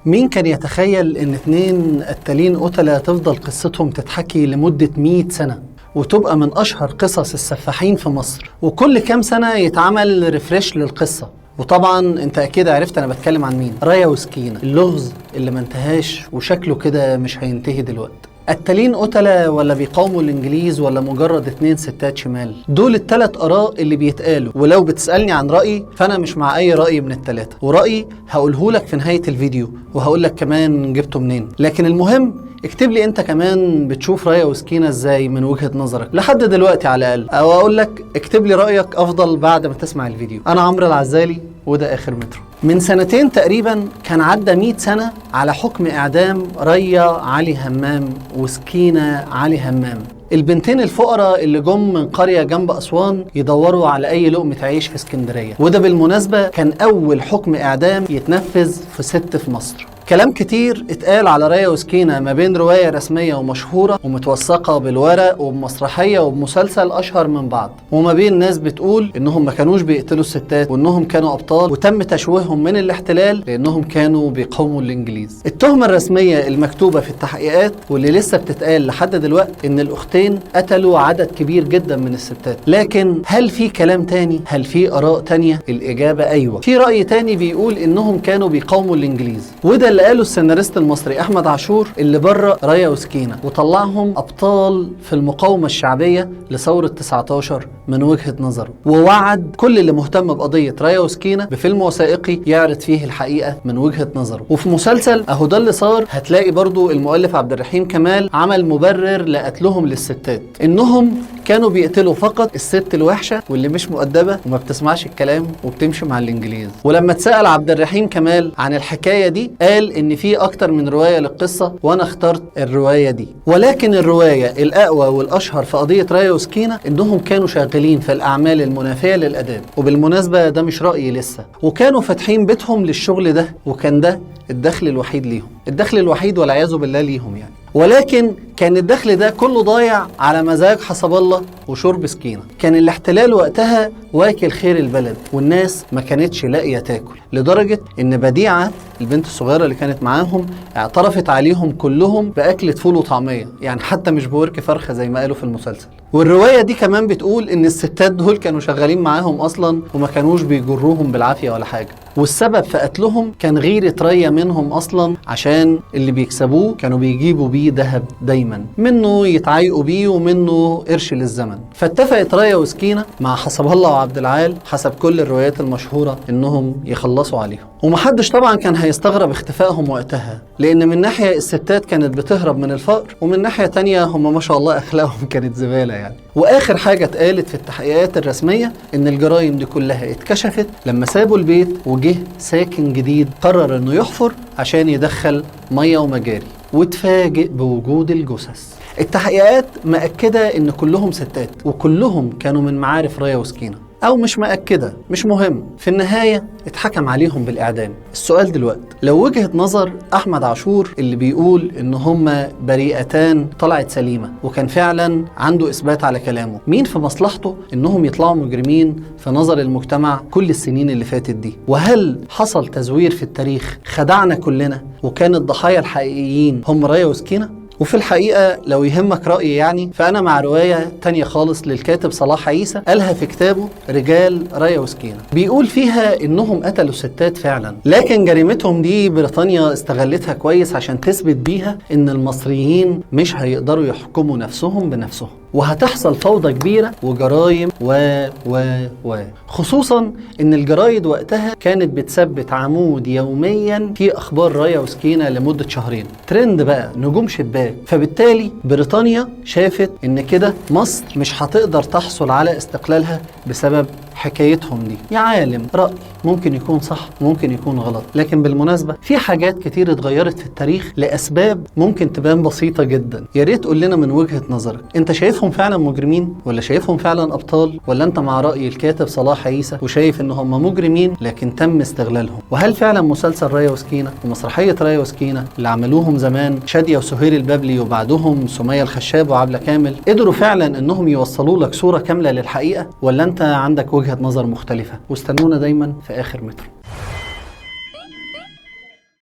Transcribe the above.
مين كان يتخيل ان اتنين قتالين قتلة تفضل قصتهم تتحكي لمدة 100 سنة وتبقى من اشهر قصص السفاحين في مصر، وكل كام سنة يتعمل refresh للقصة؟ وطبعا انت اكيد عرفت انا بتكلم عن مين، رايا وسكينة، اللغز اللي ما انتهاش وشكله كده مش هينتهي دلوقتي. قتالين قتلة ولا بيقاوموا الانجليز ولا مجرد اتنين ستات شمال؟ دول التلات اراء اللي بيتقالوا، ولو بتسألني عن رأيي فانا مش مع اي رأي من التلاتة، ورأيي هقولهولك في نهاية الفيديو وهقولك كمان جبته منين. لكن المهم اكتب لي انت كمان بتشوف رايا وسكينة ازاي من وجهة نظرك لحد دلوقتي على الاقل، او اقول لك اكتب لي رأيك افضل بعد ما تسمع الفيديو. انا عمرو العزالي وده اخر مترو. من سنتين تقريبا كان عدى 100 سنة على حكم اعدام ريا علي همام وسكينة علي همام، البنتين الفقراء اللي جم من قرية جنب أسوان يدوروا على أي لقمة عيش في اسكندرية، وده بالمناسبة كان أول حكم إعدام يتنفذ في ست في مصر. كلام كتير اتقال على رايا وسكينة ما بين رواية رسمية ومشهورة ومتوثقة بالورق وبمسرحية وبمسلسل أشهر من بعض، وما بين ناس بتقول إنهم ما كانوش بيقتلوا الستات وإنهم كانوا أبطال وتم تشويههم من الاحتلال لأنهم كانوا بيقاوموا الإنجليز. التهمة الرسمية المكتوبة في التحقيقات واللي لسه بتتقال لحد دلوقتي إن الأختين قتلوا عدد كبير جدا من الستات، لكن هل في كلام تاني؟ هل في آراء تانية؟ الإجابة أيوة. في رأي تاني بيقول إنهم كانوا بيقاوموا الإنجليز، وده اللي قاله السيناريست المصري احمد عاشور اللي برأ رايا وسكينة وطلعهم ابطال في المقاومة الشعبية لثوره 19 من وجهه نظره، ووعد كل اللي مهتم بقضيه رايا وسكينة بفيلم وثائقي يعرض فيه الحقيقة من وجهه نظره. وفي مسلسل اهو ده اللي صار هتلاقي برضو المؤلف عبد الرحيم كمال عمل مبرر لقتلهم للستات، انهم كانوا بيقتلوا فقط الست الوحشة واللي مش مؤدبة وما بتسمعش الكلام وبتمشي مع الانجليز. ولما اتسال عبد الرحيم كمال عن الحكاية دي قال ان في اكتر من رواية للقصة وانا اخترت الرواية دي، ولكن الرواية الاقوى والاشهر في قضية رايا وسكينة انهم كانوا شغالين في الاعمال المنافيه للاداب، وبالمناسبة ده مش رايي لسه، وكانوا فاتحين بيتهم للشغل ده، وكان ده الدخل الوحيد ليهم، الدخل الوحيد والعياذ بالله ليهم يعني. ولكن كان الدخل ده كله ضايع على مزاج حسب الله وشرب سكينة. كان الاحتلال وقتها واكل خير البلد والناس ما كانتش لاقية تاكل، لدرجة ان بديعة البنت الصغيرة اللي كانت معاهم اعترفت عليهم كلهم بأكلة فول وطعمية، يعني حتى مش بورك فرخة زي ما قالوا في المسلسل. والرواية دي كمان بتقول ان الستات دول كانوا شغالين معاهم اصلا وما كانوش بيجروهم بالعافية ولا حاجة، والسبب في قتلهم كان غيرة ريا منهم اصلا، عشان اللي بيكسبوه كانوا بيجيبوا بيه ذهب دايما، منه يتعايقوا بيه ومنه قرش للزمن. فاتفقت رايا وسكينة مع حسب الله وعبد العال حسب كل الروايات المشهورة انهم يخلصوا عليهم، ومحدش طبعا كان هيستغرب اختفائهم وقتها، لان من ناحية الستات كانت بتهرب من الفقر، ومن ناحية تانية هم ما شاء الله اخلاقهم كانت زبالة يعني. واخر حاجة اتقالت في التحقيقات الرسمية ان الجرائم دي كلها اتكشفت لما سابوا البيت وجه ساكن جديد قرر انه يحفر عشان يدخل مية ومجاري، واتفاجئ بوجود الجثث. التحقيقات مأكدة ان كلهم ستات وكلهم كانوا من معارف رايا وسكينة، او مش مأكدة مش مهم، في النهاية اتحكم عليهم بالإعدام. السؤال دلوقتي، لو وجهة نظر أحمد عاشور اللي بيقول إن هما بريئتان طلعت سليمة وكان فعلا عنده إثبات على كلامه، مين في مصلحته إنهم يطلعوا مجرمين في نظر المجتمع كل السنين اللي فاتت دي؟ وهل حصل تزوير في التاريخ خدعنا كلنا وكان الضحايا الحقيقيين هم رايا وسكينة؟ وفي الحقيقة لو يهمك رأيي يعني، فأنا مع رواية تانية خالص للكاتب صلاح عيسى قالها في كتابه رجال رايا وسكينة، بيقول فيها إنهم قتلوا ستات فعلا، لكن جريمتهم دي بريطانيا استغلتها كويس عشان تثبت بيها إن المصريين مش هيقدروا يحكموا نفسهم بنفسهم، وهتحصل فوضى كبيرة وجرايم و و و خصوصا إن الجرايد وقتها كانت بتثبت عمود يوميا في أخبار رايا وسكينة لمدة شهرين، ترند بقى نجوم شباك. فبالتالي بريطانيا شافت إن كده مصر مش هتقدر تحصل على استقلالها بسبب حكايتهم دي. يا عالم، رأي ممكن يكون صح ممكن يكون غلط، لكن بالمناسبة في حاجات كتير اتغيرت في التاريخ لأسباب ممكن تبان بسيطة جدا. يا ريت قول لنا من وجهة نظرك، انت شايفهم فعلا مجرمين ولا شايفهم فعلا أبطال، ولا انت مع رأي الكاتب صلاح عيسى وشايف ان هم مجرمين لكن تم استغلالهم؟ وهل فعلا مسلسل رايا وسكينة ومسرحية رايا وسكينة اللي عملوهم زمان شادية وسهير البابلي وبعدهم سمية الخشاب وعبلة كامل قدروا فعلا انهم يوصلوا لك صورة كاملة للحقيقة، ولا انت عندك وجهة نظر مختلفة؟ واستنونا دايما في آخر مترو.